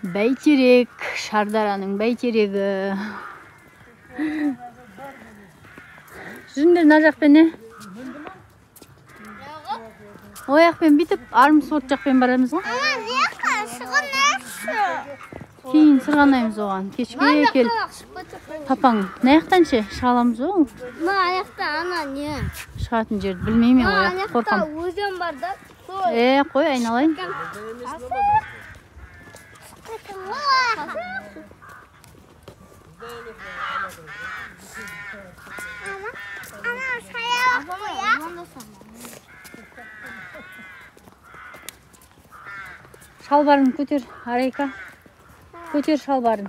Бәйтерек, Шардараның бәйтерегі. Жүріңдер мына жақпен, не? Ояқпен бүйтіп Армсорт жақпен барамыз ғой. Кейін сырғанаймыз оған. Кешке келіп. Папаң, мына жақтан ше шыға аламыз ғой? Мына аяқта ана не? Шығатын жерді білмеймін мен, ояқ қорқам. Өзен бар да. Қой айналайын. Шалбарын көтер, Арайка. Көтер шалбарын.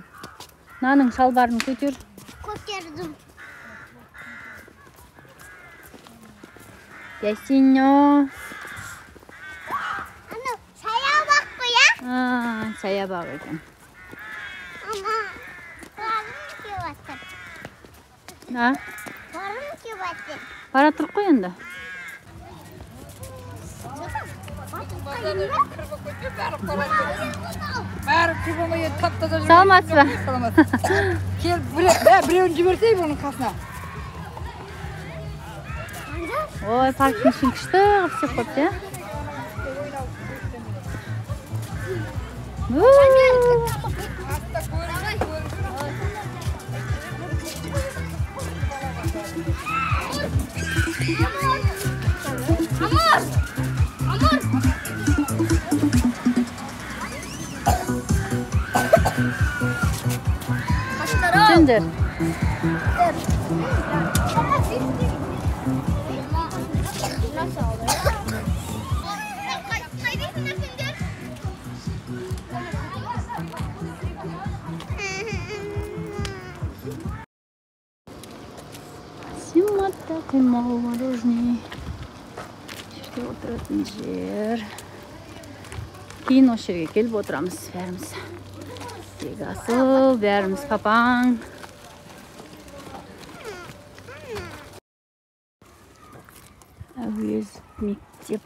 Наның шалбарын көтер. Көтердім. Ясиньо. Ана саябақ қой, а? Саябақ екен. Ана, барғым келіп жатыр. А? Барғым келіп жатыр. Бара тұр қой енді. Саламатсыз ба? Кел, біреуін жіберсей бұның қасына. Ой, парктің ішін күшті қылып істеп қойыпты, иә? Амор! Амор! Жүріңдер. Симатта құймалы мороженое. Жерде отыратын жер. Кейін осы жерге келіп отырамыз бәріміз. Бекасыл, бәріміз папаң. Әуезов мектеп.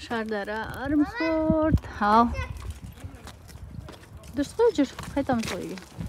Шардара Армспорт. Ал. Дұрыс қой, жүр. Қайтамыз ғой үйге.